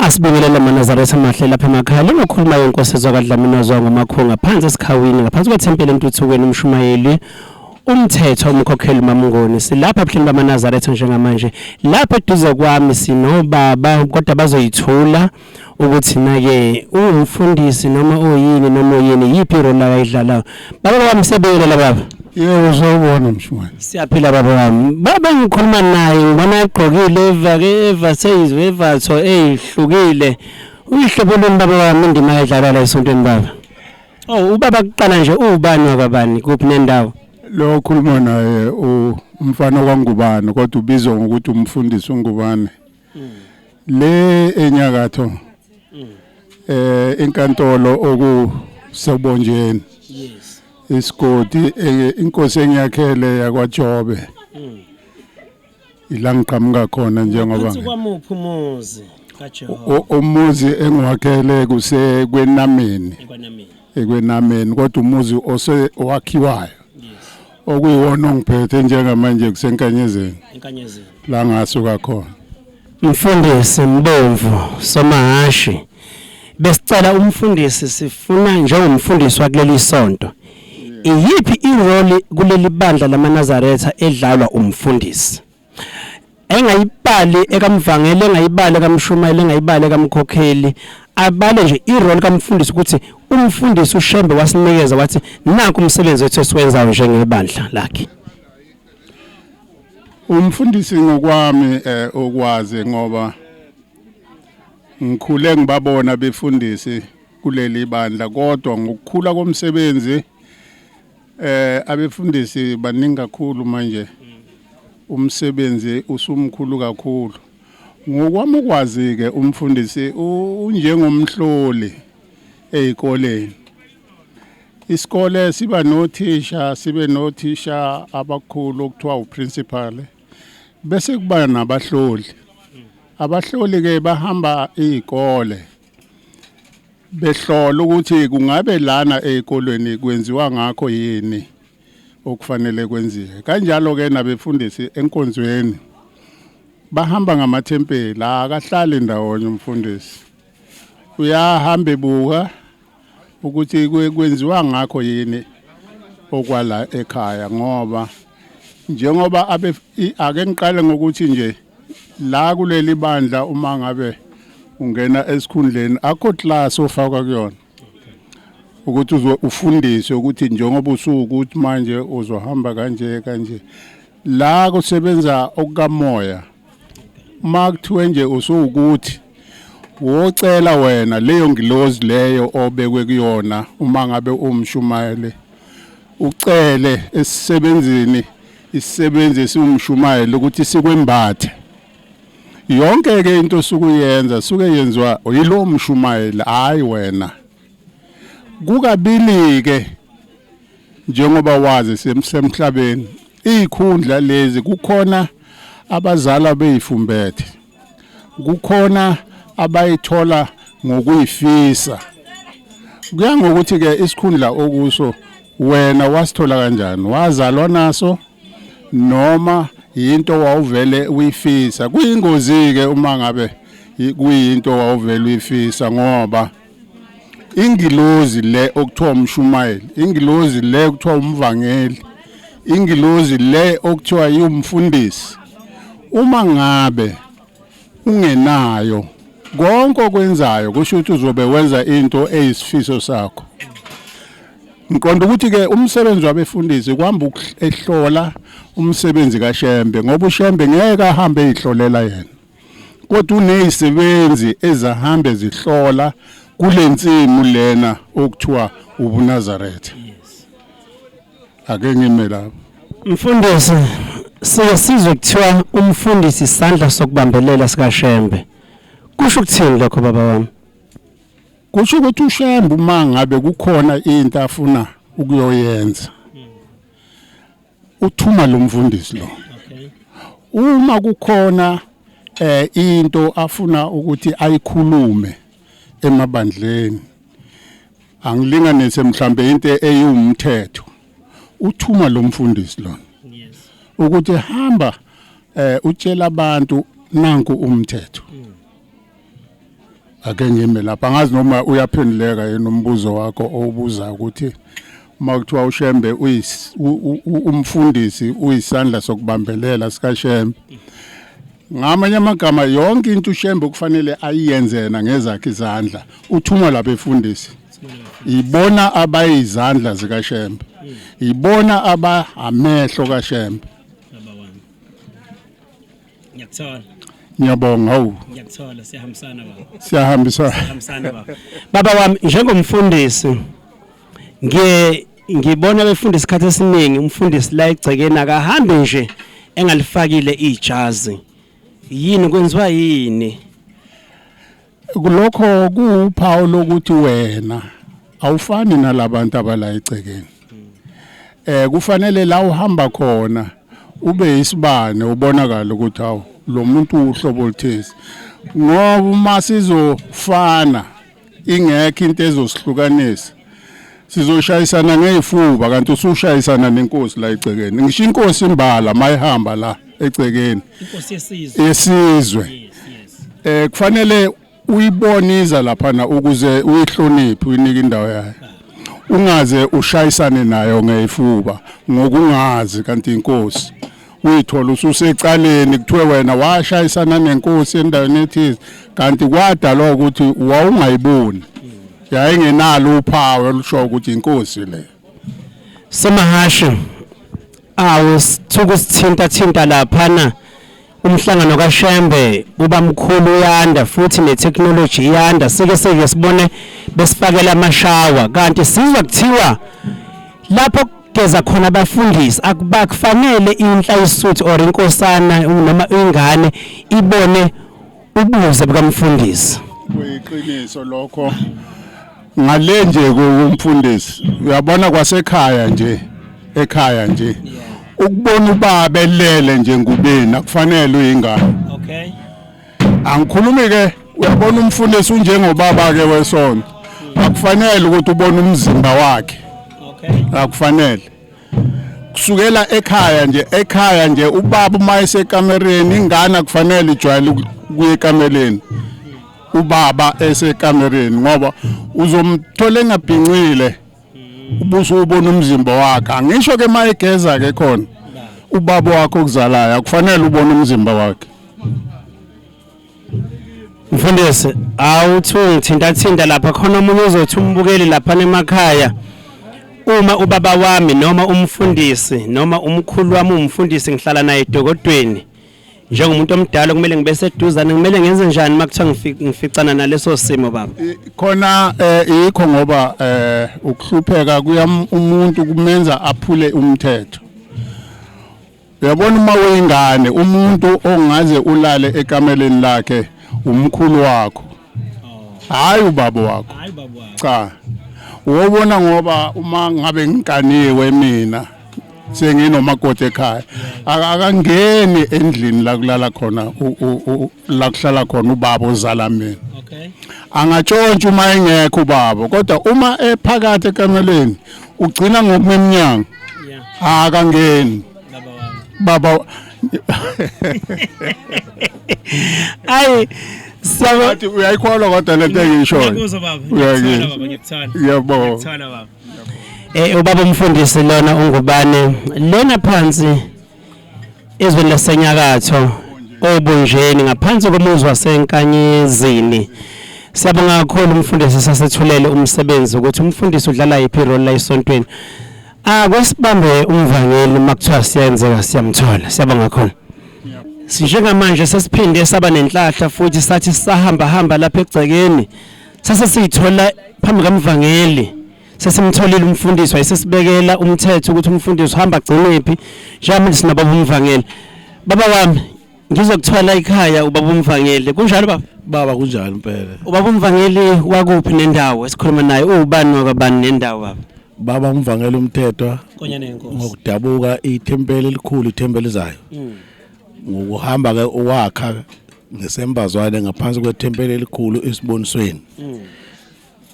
Asibingelele maNazaretha amahle lapha emakhaya. Lengokhulumayo inkosi ezwakadlamini waziwa ngomakhunga phansi esikhawini ngaphansi kwethempeli entuthukweni umshumayeli umthetho umkhokheli mamngoni. Silapha ebuhleni bamaNazaretha njengamanje. Lapha eduze kwami sinobaba kodwa bazoyithula ukuthi na-ke uwumfundisi noma uyini noma uyini yiphi irole akayidlalayo. Baba wami siyabingelela baba. Yebo sawubona mshumane. Siyaphila baba wami. Baba ngikhuluma naye ngibona egqokile evake evathe evatho ezihlukile. Uyihlobo luni baba wami indima ayidlala la esontweni baba? Oh ubaba kuqala nje uwubani wakwabani kuphi nendawo? Lo okhuluma naye umfana kwaNgubane kodwa ubizwa ngokuthi umfundisi uNgubane. Le enyakatho. Inkantolo okusobonjeni. Yes. Isigodi inkosi engiyakhele yakwaJobe. Ila ngiqhamuka khona njengoba Phansi kwamuphi umuzi kaJehova umuzi engiwakhele kuse kwenameni. ekwanameni? Ekwenameni kodwa umuzi ose owakhiwayo Yes. okuyiwona ongiphethe njengamanje kusenkanyezeni Enkanyezini. la ngasuka khona. Mfundisi Mbomvu Somahashi besicela umfundisi sifuna njengomfundisi wakuleli sonto iyiphi irole kuleli bandla lamaNazaretha edlalwa umfundisi engayibali ekamvangeli engayibali ekamshumayeli engayibali ekamkhokheli abale nje irole kamfundisi ukuthi umfundisi uShembe wasinikeza wathi nanku umsebenzi wethu esiwenzayo njengebandla lakhe. Umfundisi ngokwami okwazi ngoba ngikhule ngibabona befundisi kuleli bandla kodwa ngokukhula komsebenzi abefundisi baningi kakhulu manje umsebenzi usumkhulu kakhulu. Ngokwami ukwazi ke umfundisi unjengomhloli ezikoleni. Isikole siba nothisha sibe nothisha abakhulu okuthiwa uprincipal bese kuba nabahloli. Abahloli ke bahamba izikole behlola ukuthi kungabe lana ezikolweni kwenziwa ngakho yini okufanele kwenziwe. Kanjalo ke nabefundisi enkonzweni bahamba ngamathempeli, akahlali ndawonye umfundisi. Uyahamba ebuka ukuthi kwenziwa ngakho yini okwala ekhaya ngoba njengoba ake ngiqale ngokuthi nje la kuleli bandla uma ngabe ungena esikhundleni akho class ofakwa kuyona ukuthi ufundiswe ukuthi njengoba usukuthi manje uzohamba kanje kanje. La kusebenza okukamoya uma kuthiwe nje usukuthi wocela wena leyo ngilozi leyo obekwe kuyona uma ngabe umshumayeli ucele esisebenzini isisebenzi esiwumshumayeli ukuthi sikwembathe. Yonke ke into osukuyenza suke yenziwa yilo mshumayeli hayi wena. Kukabili ke njengoba wazi semhlabeni izikhundla lezi kukhona abazala beyifumbethe kukhona abayithola ngokuyifisa. Kuya ngokuthi ke isikhundla okuso wena wasithola kanjani, wazalwa naso noma yinto wawuvele uyifisa. Kuyingozi ke uma ngabe kuyinto wawuvele uyifisa ngoba ingilozi le okuthiwa umshumayeli, ingilozi le okuthiwa umvangeli, ingilozi le okuthiwa iwumfundisi, uma ngabe ungenayo konke okwenzayo kusho ukuthi uzobe wenza into eyisifiso sakho. Ngiqonda ukuthi ke umsebenzi wabefundisi kuhamba ehlola umsebenzi kaShembe ngoba uShembe ngeke ahambe eyihlolela yena kodwa unezisebenzi ezahambe zihlola kulensimu lena okuthiwa ubuNazaretha. Ake ngime lapho. Mfundisi, sike sizwe kuthiwa umfundisi isandla sokubambelela sikaShembe. Kusho ukuthini lokho baba wami? Kusho ukuthi uShembe uma ngabe kukhona into afuna ukuyoyenza uthuma lo mfundisi lo. Uma kukhona into afuna ukuthi ayikhulume emabandleni, angilinganise mhlambe into eyiwumthetho, uthuma lo mfundisi lona ukuthi hamba utshela abantu nanku umthetho. Ake ngime lapha, angazi noma uyaphenduleka yini umbuzo wakho owubuza ukuthi uma kuthiwa uShembe umfundisi uyisandla sokubambelela sikaShembe. Ngamanye amagama yonke into uShembe kufanele ayiyenze yena ngezakhe izandla, uthuma labefundisi. Ibona abayizandla zikaShembe, ibona aba amehlo kaShembe. Baba wami. Ngiyakuthola. Ngiyabonga hawu. Ngiyakuthola siyahambisana baba. Siyahambisana. Siyahambisana baba. Baba wami njengomfundisi ngiye ngibona befunda isikhathi esiningi umfundisi la egcekeni akahambe nje engalifakile ijazi. Yini kwenziwa yini? Kulokho kuwuphawu lokuthi wena awufani nalabantu abala egcekeni. Kufanele la uhamba khona ube isibane ubonakala ukuthi hawu lo muntu uhlobo oluthize, ngoba uma sizofana ingekho into ezosihlukanisa sizoshayisana ngezifuba, kanti usushayisana nenkosi la egcekeni. Ngisho inkosi imbala mayihamba la egcekeni, inkosi yesizwe, yesizwe. Kufanele uyiboniza lapha na ukuze uyihloniphe, uyinike indawo yayo, ungaze ushayisane nayo ngezifuba ngokungazi, kanti inkosi uyithola ususecaleni kuthiwe wena washayisana nenkosi endaweni ethize, kanti kwadalwa ukuthi wawungayiboni, yayingenalo uphawu olusho ukuthi inkosi le. Somahashi awu sithukusithinta thinta laphana umhlangano kaShembe uba mkhulu uyanda futhi netechnology iyanda, sike sike sibone besifakela amashawa, kanti sizwa kuthiwa lapho kugeza khona abafundisi akubakufanele inhla isuthi or inkosana noma ingane ibone ubuze bukamfundisi. Kuyiqiniso lokho. Ngale nje kumfundisi uyabona kwasekhaya nje, ekhaya nje ukubona ubaba elele nje ngubeni akufanele uyingane. Okay. Angikhulumi ke, uyabona umfundisi unjengobaba ke wesonto, akufanele ukuthi ubone umzimba wakhe. Okay. Akufanele. Kusukela ekhaya nje, ekhaya nje ubaba uma esekamereni ingane akufanele ijwayele ukuya ekamereni, ubaba esekamereni, ngoba uzomthola engabhincile ubuso ubona umzimba wakhe. Angisho ke mayegeza ke khona ubaba wakho okuzalayo akufanele ubone umzimba wakhe. Mfundisi, awuthi ungithinta thinta lapha khona omunye uzothi umbukeli lapha emakhaya, uma ubaba wami noma umfundisi noma umkhulu wami umfundisi ngihlala naye edokodweni njengomuntu omdala kumele ngibe seduzane, kumele ngenze njani makuthiwa ngificana naleso simo baba? Khona yikho ngoba ukuhlupheka kuya umuntu kumenza aphule umthetho. Uyabona uma uyingane umuntu ongaze ulale ekameleni lakhe umkhulu wakho, hayi ubaba wakho. Hayi baba wakho. Cha, wobona ngoba uma ngabe ngikaniwe mina senginomakoti ekhaya, akangeni endlini la kulala khona la kuhlala khona ubaba ozala mina. Okay. Angatshontsha uma engekho ubaba, kodwa uma ephakathi ekameleni ugcina ngokuma emnyango. Akangeni. Baba wami. Baba. Ayi siyabonga. Athi uyayikholwa kodwa lento engiyishoyo. Ngiyakuzwa baba. Uyangizwa. Ngiyakuthola baba, ngiyakuthola. Ngiyabonga. Ngiyakuthola baba. Ubaba umfundisi lona ungubane lena phansi ezweni lasenyakatho obunjeni ngaphansi komuzi waseNkanyezini. Siyabonga kakhulu umfundisi, sasethulele umsebenzi ukuthi umfundisi udlala yiphi role la esontweni. Akwesibambe umvangeli makuthiwa siyenzeka siyamthola. Siyabonga kakhulu. Njengamanje sesiphinde saba nenhlahla futhi sathi sahamba hamba lapha egcekeni sase siyithola phambi kamvangeli, sesimtholile umfundisi, wayesesibekela umthetho ukuthi umfundisi uhamba agcinephi. Njengamanje sinababa umvangeli. Baba wami, ngizokuthola ekhaya ubaba umvangeli, kunjalo baba? Baba kunjalo impela. Ubaba umvangeli wakuphi nendawo esikhuluma naye, uwubani wakabani nendawo baba? Baba umvangeli uMthethwa Nkonyane yenkosi. Ngokudabuka ithempeli elikhulu, ithempeli zayo. Ngokuhamba ke owakha ngesembazwane ngaphansi kwethempeli elikhulu esibonisweni.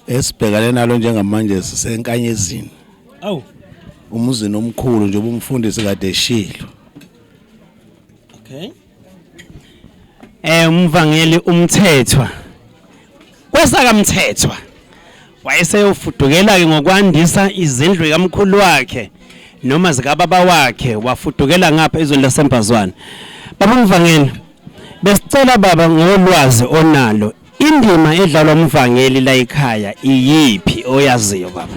Esibhekane nalo njengamanje sisenkanyezini. Awu. Umuzini omkhulu nje ubumfundisi kade eshilo. Okay. Umvangeli uMthethwa. KwesakaMthethwa wayeseyofudukela-ke ngokwandisa izindlu kamkhulu wakhe noma zikababa wakhe, wafudukela ngapha ezweni laseMbazwane. Baba Mvangeli, besicela baba ngolwazi onalo, indima edlalwa umvangeli la ekhaya iyiphi oyaziyo baba?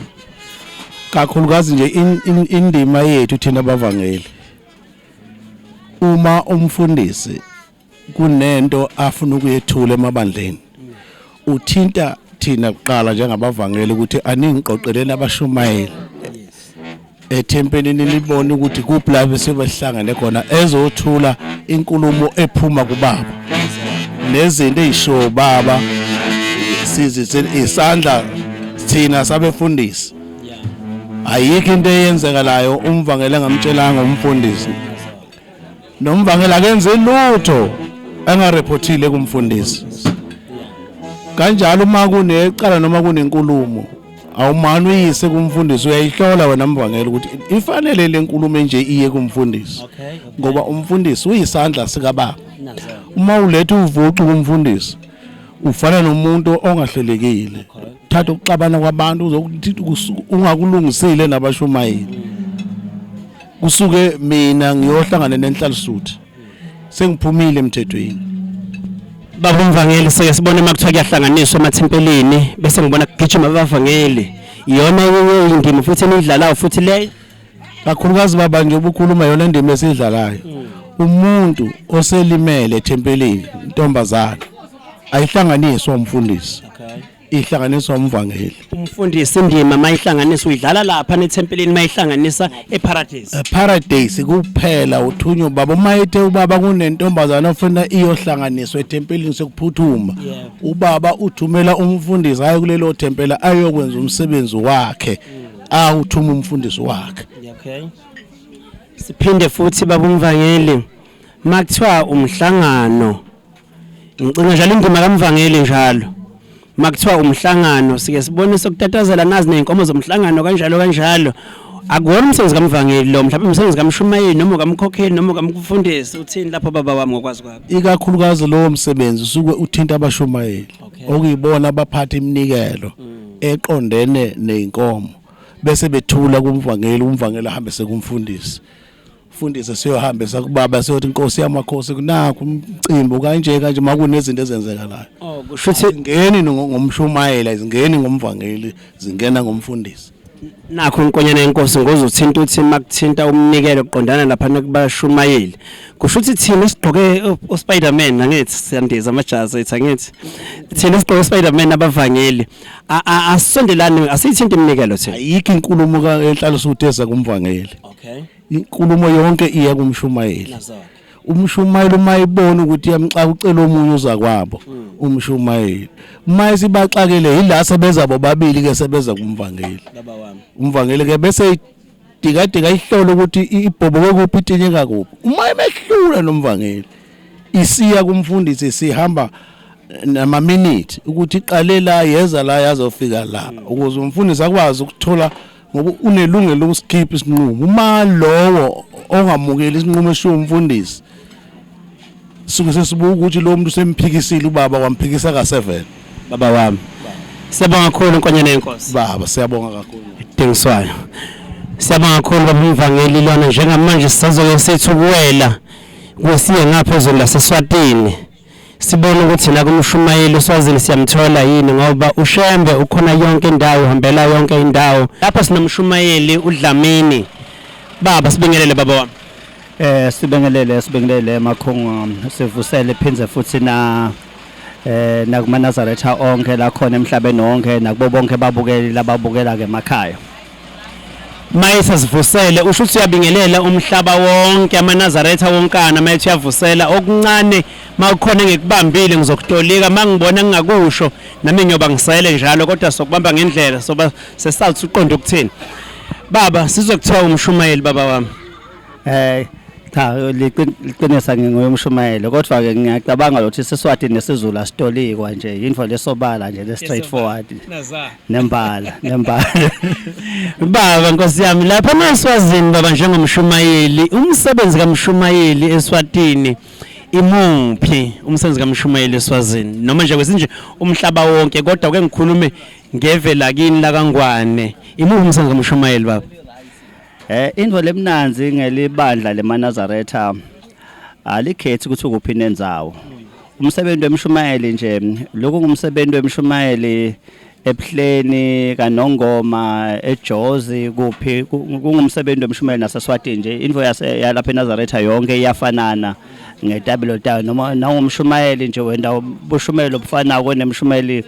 Kakhulukazi nje indima yethu thina abavangeli, uma umfundisi kunento afuna ukuyethula emabandleni, uthinta thina kuqala njengabavangeli ukuthi aningiqoqeleni abashumayeli ethempelini, nibone ukuthi kuphi la besebehlangene khona, ezothula inkulumo ephuma kubaba nezinto eyisho baba sizi isandla thina sabefundisi. Ayikho into eyenzekalayo umvangeli engamtshelanga umfundisi, nomvangeli akenze lutho engareportile kumfundisi. Kanjalo uma kunecala noma kunenkulumo, awumane uyise kumfundisi, uyayihlola wena mvangeli ukuthi ifanele le nkulumo nje iye kumfundisi, ngoba umfundisi uyisandla sikababa. Uma uletha uvucu kumfundisi, ufana nomuntu ongahlelekile, thatha ukuxabana kwabantu uzokuthi ungakulungisile nabashumayeli. Kusuke mina ngiyohlangana nenhlalisuthi sengiphumile emthethweni. Baba umvangeli, sike sibone uma kuthiwa kuyahlanganiswa emathempelini, bese ngibona kugijima abavangeli. Iyona enye indima futhi eniyidlalayo futhi leyo? Kakhulukazi baba, nje ubukhuluma yona indima esiyidlalayo. Umuntu oselimele ethempelini, intombazana ayihlanganiswa umfundisi, ihlanganiswa umvangeli. Umfundisi indima mayihlanganisa uyidlala lapha nethempelini, mayihlanganisa eParadise? Paradise kuphela uthunywa ubaba. Uma ethe ubaba kunentombazana ofuna iyohlanganiswa ethempelini sekuphuthuma, ubaba uthumela umfundisi aye kulelo thempela ayokwenza umsebenzi wakhe awuthuma umfundisi wakhe. Okay, siphinde futhi baba umvangeli, makuthiwa umhlangano, ngicinga njalo indima kamvangeli njalo makuthiwa umhlangano, sike sibone sokutatazela nazi nezinkomo zomhlangano kanjalo kanjalo. Akuwona umsebenzi kamvangeli lo, mhlawumbe umsebenzi kamshumayeli noma kamkhokheli noma kamfundisi. Uthini lapho baba wami ngokwazi kwakho? Ikakhulukazi lowo msebenzi usuke uthinta abashumayeli, okuyibona abaphatha iminikelo eqondene nezinkomo, bese bethula kumvangeli, umvangeli ahambe sekumfundisi, fundise siyohambisa kubaba, siyothi inkosi yamakhosi kunakho umcimbi kanje kanje makunezinto ezenzekalayo. Oh, kusho ukuthi ngeni ngomshumayela, izingeni ngomvangeli, zingena ngomfundisi. Nakho inkonyana yenkosi ngozothinta uthi makuthinta umnikelo kuqondana lapha kubashumayeli, kusho ukuthi thina sigqoke uSpiderman, angithi siyandiza amajazi ethu, angithi thina sigqoke uSpiderman abavangeli asondelani, asiyithinta iminikelo thina? Ayikho inkulumo enhlalisuthi eza kumvangeli. Inkulumo yonke iya kumshumayeli. Umshumayeli uma ibona ukuthi iyamxaka, ucela omunye uza kwabo umshumayeli. Uma isibaxakele, yila sebeza bobabili ke, sebeza kumvangeli. Baba wami. Umvangeli ke bese dika ihlola ukuthi ibhoboke kuphi, itinyeka kuphi. Uma emehlula nomvangeli, isiya kumfundisi, sihamba namaminithi ukuthi iqale la, yeza la, yazofika la, ukuze umfundisi akwazi ukuthola, ngoba unelungelo lokusikhipha isinqumo. Uma lowo ongamukeli isinqumo eshiwo umfundisi, suke sesibuka ukuthi lo muntu semphikisile ubaba, wamphikisa ka7. Baba wami, siyabonga kakhulu nkonyana yenkosi. Baba, siyabonga kakhulu. Dingiswayo, siyabonga kakhulu baba umvangeli. Lona njengamanje sisazoke sithi ukuwela kwesiye ngapha ezweni laseSwatini, sibone ukuthi la kumshumayeli uSwazini siyamthola yini, ngoba uShembe ukhona yonke indawo, uhambela yonke indawo. Lapha sinomshumayeli uDlamini. Baba, sibingelele baba wami. Sibingelele, sibingelele makhungu, sivusele phindze futhi na nakumaNazaretha onke la khona emhlabeni wonke, nakubo bonke babukeli lababukela ke emakhaya. Mayethe sivusele, usho ukuthi uyabingelela umhlaba wonke, amaNazaretha wonkana. Mayethi uyavusela okuncane, makukhona engikubambile ngizokutolika, mangibona ngingakusho nami ngiyoba ngisele njalo, kodwa sokubamba ngendlela soba sesathi uqonde ukuthini. Baba, sizokuthiwa umshumayeli baba wami? Cha, liqinisa, nginguye umshumayeli, kodwa ke ngiyacabanga ukuthi iSiswati nesiZulu asitolikwa nje, into lesobala nje, le straightforward nembala nembala. Baba, nkosi yami, lapha emaSwazini baba, njengomshumayeli, umsebenzi kamshumayeli eSwatini. Imuphi umsebenzi kaMshumayeli eSwazini noma nje kwesinje umhlaba wonke, kodwa ke ngikhulume ngeve lakini lakaNgwane, imuphi umsebenzi kaMshumayeli baba? Into lemnanzi ngelibandla lemaNazaretha alikhethi ukuthi ukuphi nendzawo. Umsebenzi wemshumayeli nje lokhu ngumsebenzi wemshumayeli ebuhleni kaNongoma eJozi kuphi kungumsebenzi wemshumayeli naseSwatini nje into yase yalapha eNazaretha yonke iyafanana ngetabelo tayo noma nawumshumayeli nje wenda bushumayelo obufanako nemshumayeli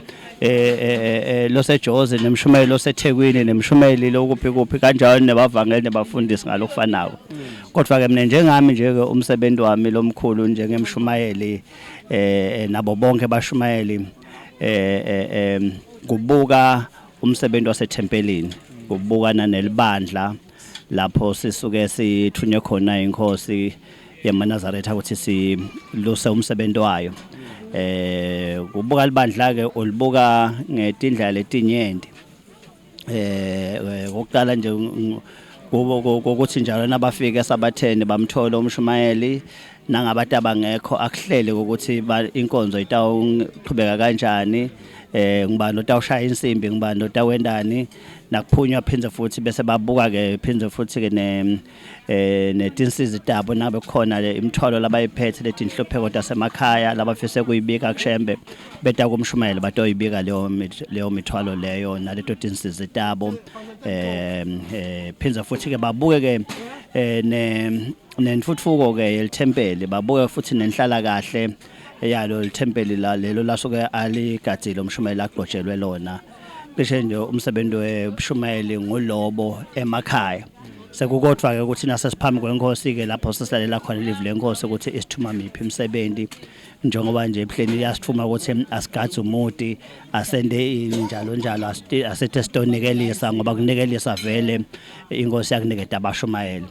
loseJozi nemshumayeli loseThekwini nemshumayeli lokuphi kuphi kanjalo nebavangeli nebafundisi ngalokufanako. Kodwa ke mina njengami nje ke umsebenzi wami lomkhulu njengemshumayeli nabo bonke bashumayeli kubuka umsebenzi wasethempelini, kubukana nelibandla lapho sisuke sithunywe khona inkosi yemaNazaretha ukuthi siluse umsebenzi wayo. Kubuka libandla ke ulibuka ngetindlela letinyenti. Okokuqala nje ukuthi njalo nabafika esabatheni bamthola umshumayeli, nangabantu abangekho akuhlele ukuthi inkonzo itawuqhubeka kanjani, ngibani otawushaya insimbi, ngibani otawendani, nakuphunywa phindze futhi bese babuka ke phindze futhi ke ne netinsizi tabo nabe khona le imithwalo labayiphethe letinhlupheko tasemakhaya labafise kuyibika kushembe beta kumshumayeli batoyibika leyo mithwalo leyo naleto tinsizi tabo. Phindze futhi ke babuke ke nentfutfuko ke yelithempeli, babuke futhi nenhlala kahle yalo lithempeli la lelo lasuke aligadzile umshumayeli agcotshelwe lona. Cishe nje umsebenzi webushumayeli ngulobo emakhaya. Sekukodwa ke ukuthi nasesiphambi kwenkosi ke lapho sesilalela khona ilivi lenkosi ukuthi isithuma miphi imisebenzi, njengoba nje ebuhleni iyasithuma ukuthi asigadze umuti asende ini njalo njalo, asethe sitonikelisa ngoba kunikelisa vele inkosi yakuniketa abashumayeli.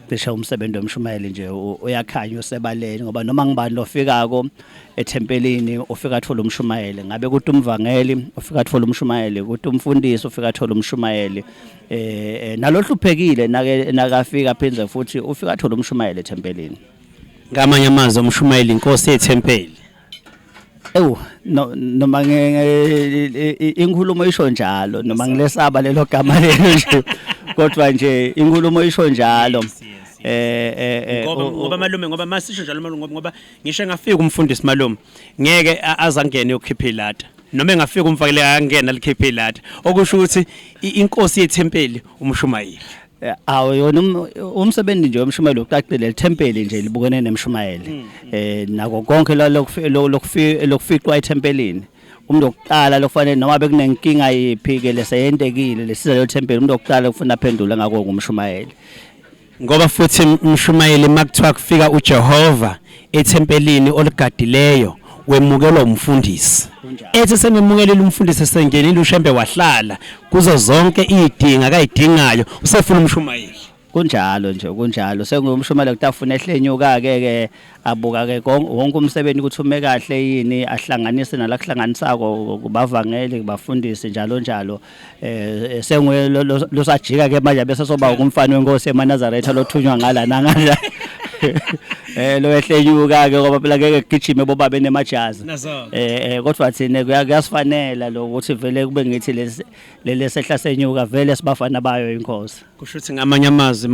Cishe umsebenzi wemshumayeli nje uyakhanya usebaleni ngoba noma ngibani lofikako ethempelini ufika athola umshumayeli, ngabe kuthi umvangeli ufika athola umshumayeli, kuthi umfundisi ufika athola umshumayeli, nalohluphekile nake nakafika phindze futhi ufika athola umshumayeli ethempelini. Ngamanye amazwi umshumayeli inkosi yethempeli. Ewu no, noma inkulumo isho njalo, noma ngilesaba lelo gama lelo nje, kodwa nje inkulumo isho njalo. Ngoba malume, ngoba masisho njalo malume, ngoba ngisho engafika umfundisi malume ngeke azangene yokukhipha ilata, noma engafika umfakele angena likhipha ilata, okusho ukuthi inkosi yethempeli umshumayeli. Awu yona umsebenzi nje wemshumayeli ucacile, lithempeli nje libukene nemshumayeli. Nako konke lokuficwa ethempelini. Umuntu wokuqala lokufanele noma bekunenkinga yiphi ke leseyentekile lesiza lelo thempeli, umuntu wokuqala kufuna aphendule ngako ngumshumayeli. Ngoba futhi umshumayeli makuthiwa kufika uJehova ethempelini oligadileyo wemukelwa umfundisi, ethi senemukelile umfundisi sengenile uShembe wahlala kuzo zonke idinga akayidingayo, usefuna umshumayeli. Kunjalo nje, kunjalo sengumshumayeli kutafuna ehlenyuka ke ke abuka ke wonke umsebenzi ukuthi ume kahle yini, ahlanganise nalakuhlanganisako kubavangeli kubafundisi njalo njalo. Senguye losajika ke manje bese soba umfana wenkosi emaNazaretha lothunywa ngala nangala. Lo ehlenyuka ke ngoba phela ngeke kugijime bobabe nemajazi. Kodwa thina kuyasifanela lokuthi vele kube ngithi lesi senyuka vele sibafana bayo inkosi. Kusho ukuthi ngamanye amazwi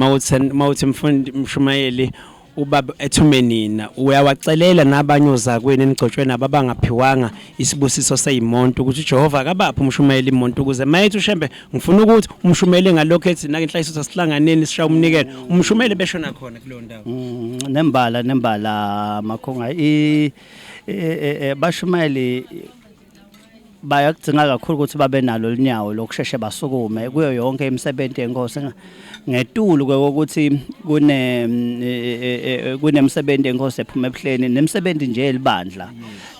mawuthi mfundi mshumayeli ubaba ethume nina uyawacelela nabanye ozakwenu enigcotshwe nabo abangaphiwanga isibusiso seyimonto ukuthi uJehova akabaphi umshumayeli imonto, ukuze mayethi uShembe ngifuna ukuthi umshumayeli ngalokho ethi nake inhla sihlanganeni sishaya umnikelo, umshumayeli beshona khona kuleyo ndawo. Nembala Makhunga bashumayeli bayakudzinga kakhulu ukuthi babe nalo linyawo lokusheshe basukume kuyo yonke imisebenzi yenkosi, ngetulu kokuthi kunemsebenzi yenkosi ephuma ebuhleni nemsebenzi nje elibandla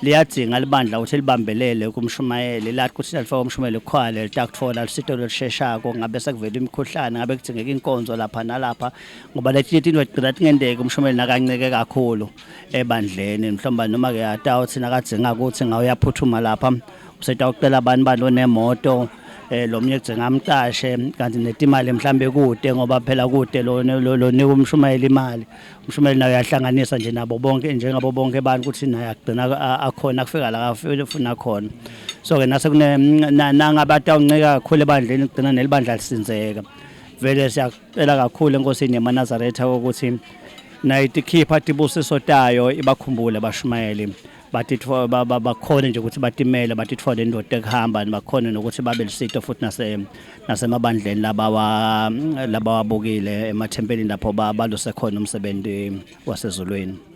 liyadzinga libandla ukuthi libambelele kumshumayeli, lathi kuthi lifaka umshumayeli kukhwale litakuthola lusito lolusheshako, ngabe sekuvela imikhuhlane, ngabe kudingeka inkonzo lapha nalapha, ngoba letinye tinto tigcina tingendeki umshumayeli nakancike kakhulu ebandleni. Mhlawumbe noma ke atawuthi nakadzinga ukuthi ngawuyaphuthuma lapha usetawucela abantu balonemoto Lo mnye kudzinga amqashe, kanti netimali mhlambe kude, ngoba phela kude lo lo nika umshumayeli imali. Umshumayeli naye uyahlanganisa nje nabo bonke, njengabo bonke abantu, ukuthi naye agcina akhona kufika la afuna khona. So ke nase kune nangabe atawuncika kakhulu ebandleni, kugcina nelibandla lisinzeka. Vele siyacela kakhulu enkosini yamaNazaretha ukuthi nayitikhipha tibusiso tayo, ibakhumbule abashumayeli, batitfo bakhone nje ukuthi batimele, batitfole indoda ekuhamba, bakhone nokuthi babe lisito futhi nasemabandleni labawabukile, emathempelini lapho baluse khona umsebenzi wasezulwini.